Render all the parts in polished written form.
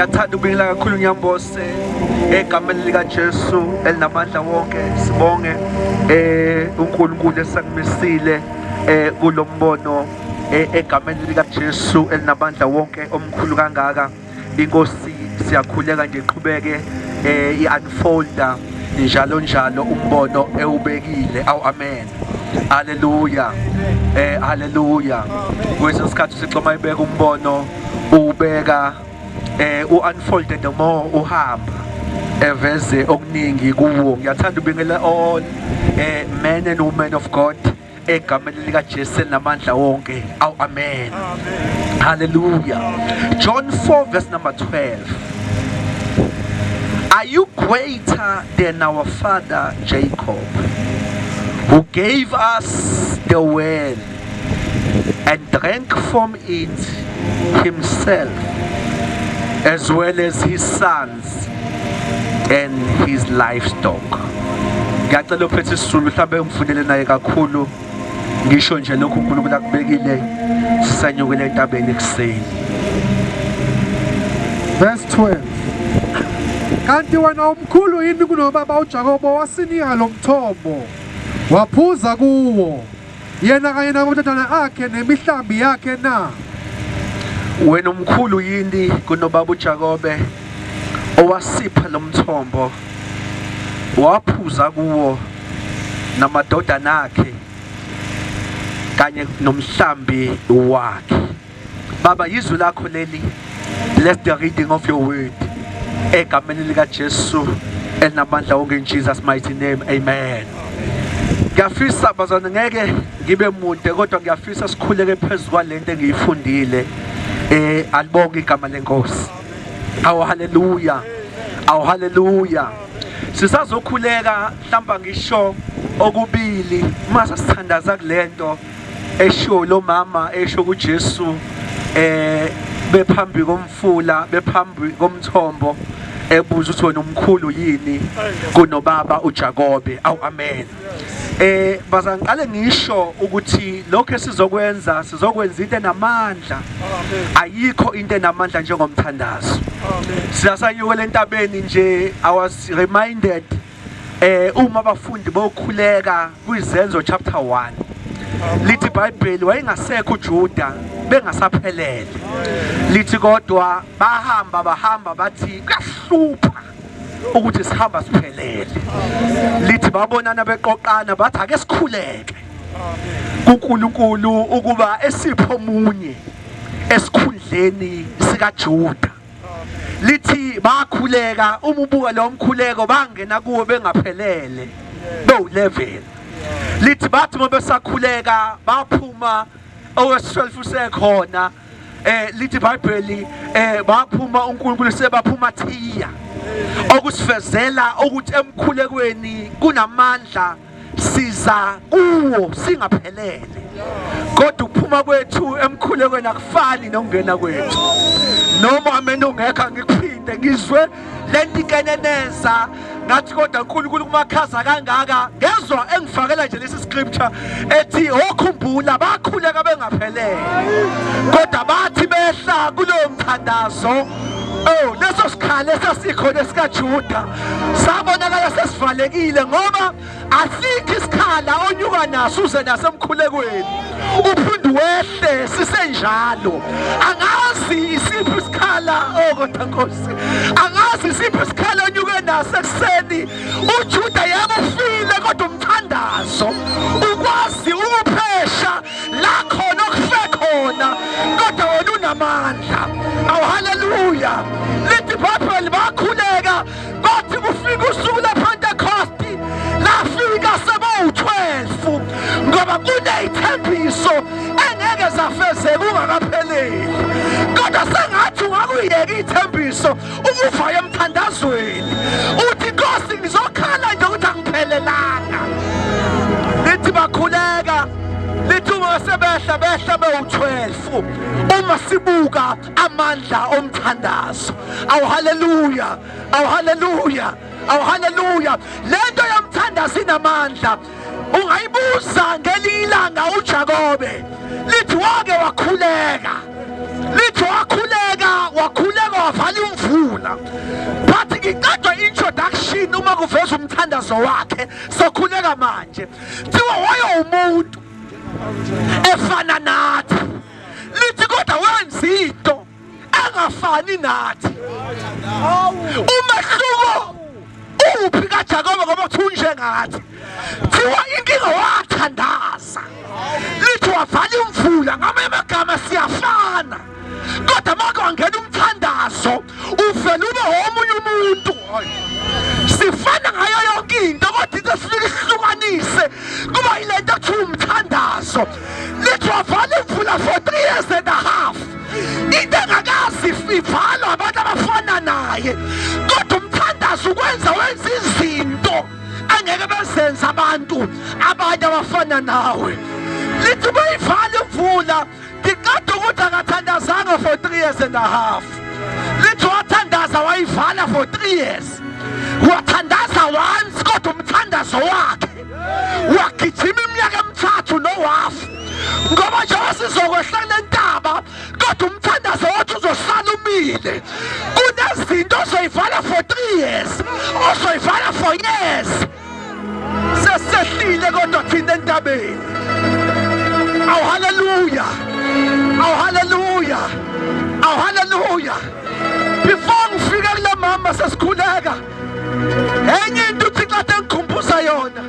Ngiyathanda ukubingelela kakhulu Nyambose egameni likaJesu elinamandla wonke. Sibonge uNkulunkulu esakumisile kulombono egameni likaJesu elinamandla wonke omkhulu kangaka. Inkosi siyakhuleka nje iqhubeke i-unfolder njalo njalo umbono ewubekile. Awu amen. Haleluya. Haleluya. Kwesinye isikhathi uSixoma ibeka umbono ubeka u-unfold the more uhamba eveze okuningi kuwo. Ngiyathanda ubingelela all men and women of God egameni likaJesu namandla wonke. Awu amen. Hallelujah. John 4 verse number 12. Are you greater than our father Jacob, who gave us the well and drank from it himself, as well as his sons and his livestock? Ngiyacela uphethe isiZulu, mhlawumbe ngifundele naye kakhulu, ngisho nje lokhu uNkulunkulu akubekile sisanyukela entabeni ekuseni. Verse 12. Kanti wena umkhulu yini kunobaba uJakobo wasinika lo mthombo, waphuza kuwo yena kanye namadodana akhe nemihlambi yakhe na? Wena umkhulu yini kunobaba uJakobe owasipha lo mthombo, waphuza kuwo namadodana akhe kanye nomhlambi wakhe? Baba, yizwi lakho leli. Bless the reading of your word egameni likaJesu elinamandla wonke, in Jesus mighty name, amen. Ngiyafisa bazwane, ngeke ngibe mude, kodwa ngiyafisa sikhuleke phezu kwalento engiyifundile. Alibonke igama lenkosi. Awu haleluya, awu haleluya. Sisazokhuleka mhlawumbe ngisho okubili mase sithandaza kulento esho lo mama esho kuJesu bephambi komfula, bephambi komthombo, ebuza ukuthi wena umkhulu yini kunobaba uJakobe. Awu amen. Bazangiqale ngisho ukuthi lokho esizokwenza, sizokwenza into enamandla. Ayikho into enamandla njengomthandazo. Siyasanyukela entabeni nje. I was reminded uma abafundi bokhuleka kwiZenzo chapter 1, lithi iBhayibheli wayengasekho uJuda, bengasaphelele. Lithi kodwa bahamba bahamba, bathi kuyahlupha ukuthi sihamba siphelele. Lithi babonana beqoqana, bathi ake sikhuleke kuNkulunkulu ukuba esipho omunye esikhundleni sikaJuda. Lithi bakhuleka. Uma ubuka lo mkhuleko, bangena kuwo bengaphelele, bewu-11. Lithi bathi uma besakhuleka, baphuma owesi-12 usekhona. Lithi iBhayibheli baphuma uNkulunkulu sebaphuma thiya, okusifezela ukuthi emkhulekweni kunamandla. Siza kuwo singaphelele, kodwa ukuphuma kwethu emkhulekweni akufani nokungena kwethu. Noma amen ungekho, ngikuphinde ngizwe lento ikeneneza ngathi, kodwa uNkulunkulu kumakhaza kangaka, ngezwa engifakela nje lesi scripture ethi okhumbula bakhuleka bengaphelele, kodwa bathi behla kulowo mthandazo, oh, leso sikhala esasikhona esikaJuda sabonakala sesivalekile, ngoba asikho isikhala onyuka naso uze nasemkhulekweni uphinde wehle sisenjalo. Angazi isiphi isikhala, oh kodwa Nkosi, angazi isiphi isikhala onyuke naso ekuseni. UJuda yebo ufile, kodwa umthandazo ukwazi ukuphesha la khona okufe khona, kodwa wena unamandla. Awu haleluya. Lithi iBhayibheli bakhuleka, bathi kufika usuku lePentecost, lafika sebewu-12, ngoba kuney'thembiso engeke zafezeka ungakapheleli. Kodwa sengathi ungakuyeka iy'thembiso ukuva emthandazweni, uthi Nkosi, ngizokhala nje ukuthi angiphelelanga. Lithi bakhuleka, lithi uma sebehla, behla bewu-12. Uma sibuka amandla omthandazo, awu haleluya, awu haleluya, awu haleluya. Lento yomthandazo inamandla. Ungayibuza ngelinye ilanga uJakobe, lithi wake wakhuleka, lithi wakhuleka, wakhuleka wavala imvula. imvula. But ngiqedwa introduction uma kuveza umthandazo wakhe, sokhuleka manje. Thiwa waye umuntu efana nathi. Lithi kodwa wenza into engafani nathi. Umehluko uphi kaJakobe ngoba kuthiwa unjengathi. Thiwa inkinga wathandaza. Lithi wavala imvula ngamanye amagama siyafana. Kodwa make wangena umthandazo uvele ube omunye umuntu. Sifana ngayo yonke into kodwa into esifike isihlukanise kuba yilento ekuthiwa umthandazo. Lithi wavala imvula for 3 years and a half. Into engakazi ivalwa abantu abafana naye. Kodwa umthandazo ukwenza wenza izinto angeke bezenze abantu abanye abafana nawe. Lithi bayivala imvula ngiqeda ukuthi akathandazanga for 3 years and a half. Lithi wathandaza wayivala for 3 years. Wathandaza once kodwa umthandazo wakhe wagijima iminyaka emithathu nowafu. Ngoba njengoba sizokwehla le ntaba kodwa umthandazo wathi uzosala umile. Kunezinto ozoyivala for 3 years, ozoyivala for years. Sesehlile kodwa thina entabeni. Awu haleluya. Awu haleluya. Awu haleluya. Before ngifika kule mama sesikhuleka. Enye into uThixo ade ngikhumbuza yona.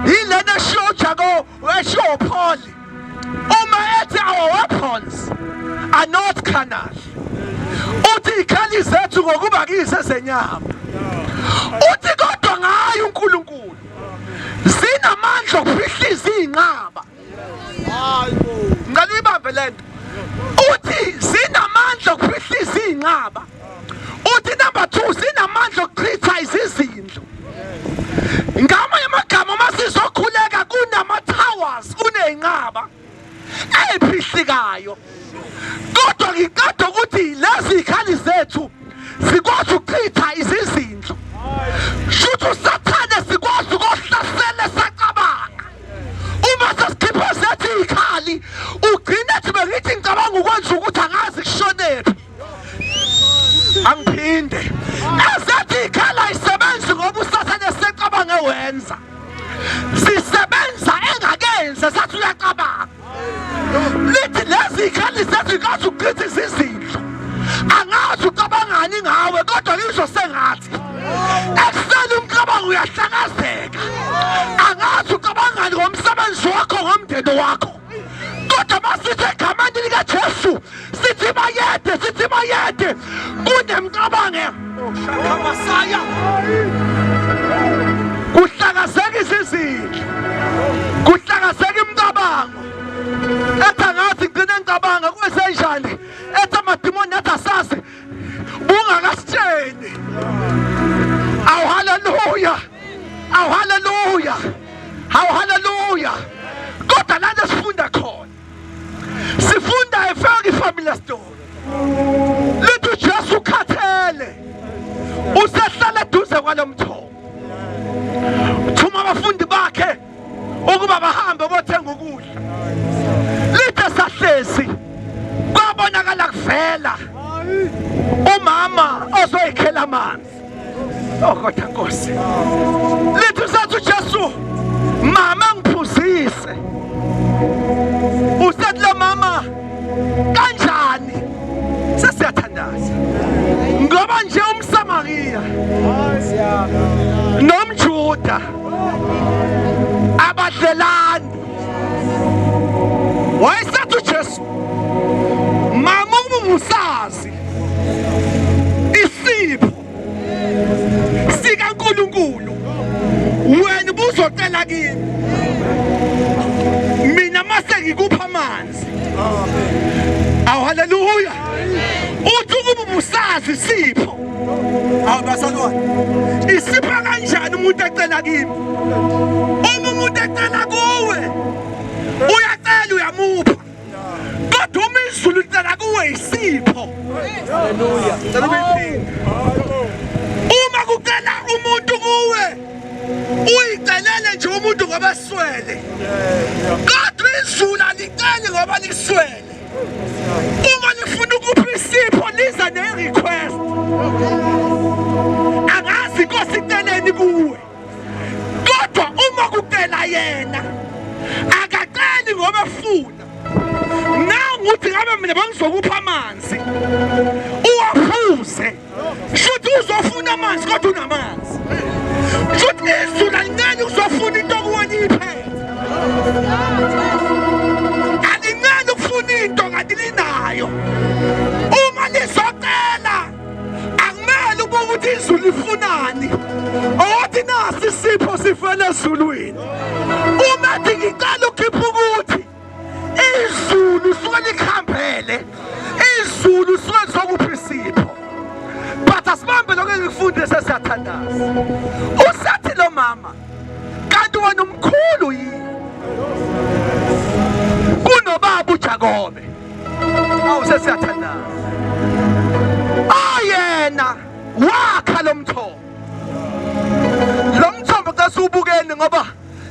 Yilena eshiwo uJakobe, eshiwo uPaul. Uma ethi our weapons are not carnal. Uthi ikhali zethu ngokuba kise zenyama. Uthi kodwa ngayo uNkulunkulu zinamandla okuphihliza izinqaba. Ngicela uyibambe lento. Uthi zinamandla okuphihliza izinqaba. Uthi number 2 zinamandla okuchitha izizindlo. Ngamanye amagama uma sizokhuleka kunama towers, kuneyinqaba eyiphihlikayo. Kodwa ngiqeda ukuthi lezi zikhali zethu zikwazi ukuchitha izizindlo. Shuthi uSathane sikwazi ukuhlasela sacabanga. Uma sesikhipha zethu izikhali ugcina ethi bengithi ngicabanga ukwenza ukuthi angazi kushonephi. Angiphinde. Ezethi ikhala ayisebenzi ngoba uSathane secabange wenza. Sisebenza engakenzi sathi uyacabanga. Lithi lezi ikhali zethu ikathi ukuchitha izizindlo. Angazi ucabangani ngawe kodwa ngisho sengathi ekuseni umcabango uyahlakazeka. Angazi ucabangani ngomsebenzi wakho ngomndeni wakho. Kodwa masithi egameni likaJesu sithi bayede sithi bayede kunemcabango Masaya kuhlakazeka izizindlu kuhlakazeka imicabango ethi angazi ngigcine ngicabanga kwenzenjani ethi amadimoni athi asazi bungakasitsheni. Awu haleluya, awu haleluya, awu haleluya. Kodwa lana sifunda khona sifunda efaka ifamily story. Lithi uJesu ukhathele usehlala eduze kwalo mthombo, thuma abafundi bakhe ukuba bahambe bothenga ukudla. Lithe sahlezi kwabonakala kuvela umama ozoyikhela amanzi. Oh kodwa Nkosi, lithi usathi uJesu mama ngiphuzise. Usethi lo mama kanjani? Sesiyathandaza ngoba nje umSamariya nomJuda abadlelani. Wayesethi uJesu mama uma ubusazi isipho sikaNkulunkulu wena ubuzocela kimi mina mase ngikupha amanzi. Awu haleluya. Uthi ukuba ubusazi isipho. Awu bazalwane, isipha kanjani umuntu ecela kimi? Uma umuntu ecela kuwe uyacela uyamupha, kodwa uma izulu licela kuwe isipho. Haleluya. Ngicela ukuyiphinde. Uma kucela umuntu kuwe uyicelele nje umuntu ngoba eswele, kodwa izulu aliceli ngoba liswele. Uma lifuna ukupha isipho liza ne-request. Angazi inkosi iceleni kuwe, kodwa uma kucela yena akaceli ngoba efuna. Nangu uthi ngabe mina bengizokupha amanzi uwaphuze, shuthi uzofuna amanzi kodwa unamanzi. Shuthi izulu alincane ukuzofuna into kuwena iyiphethe, alincane ukufuna into kanti linayo. Uma lizocela akumele ubuke ukuthi izulu lifunani, owathi nasi isipho sifele ezulwini. Uma ethi ngicela ukhipha ukuthi izulu suke likhambele, izulu suke lizokupha isipho. But asibambe lokho engikufunde, sesiyathandaza. Usathi lo mama, kanti wena umkhulu yini kunobaba uJakobe? Awu, sesiyathandaza. Ayena wakha lo mthombo, lo mthombo xa siwubukeni, ngoba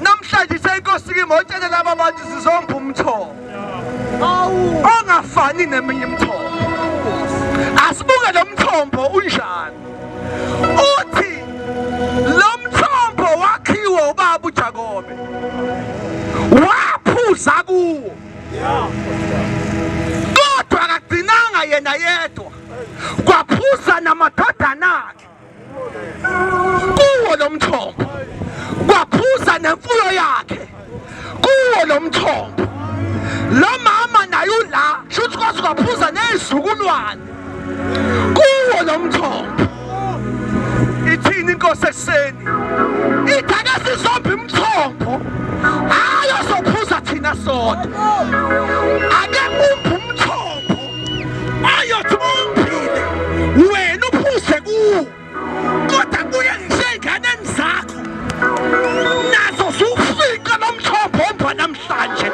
namhlanje seyinkosi kimi otshele laba bantu sizomba umthombo ongafani neminye imithombo. Asibuke lo mthombo unjani. Uthi lo mthombo wakhiwe ubaba uJakobe, waphuza kuwo, kodwa akagcinanga yena yedwa, kwaphuza namadodana akhe kuwo lo mthombo, kwaphuza nemfuyo yakhe kuwo lo mthombo. Lo mama naye ula, shuthi kwaze kwaphuza nezizukulwane kuwo lo mthombo. Ithini inkosi ekuseni? Ithi ake sizombe imithombo, hayi osophuza thina sodwa. Ake umbe umthombo ayothi umbile wena uphuze kuwo, kodwa kuye ngisey'nganeni zakho nazo ziwufice lo mthombo omba namhlanje.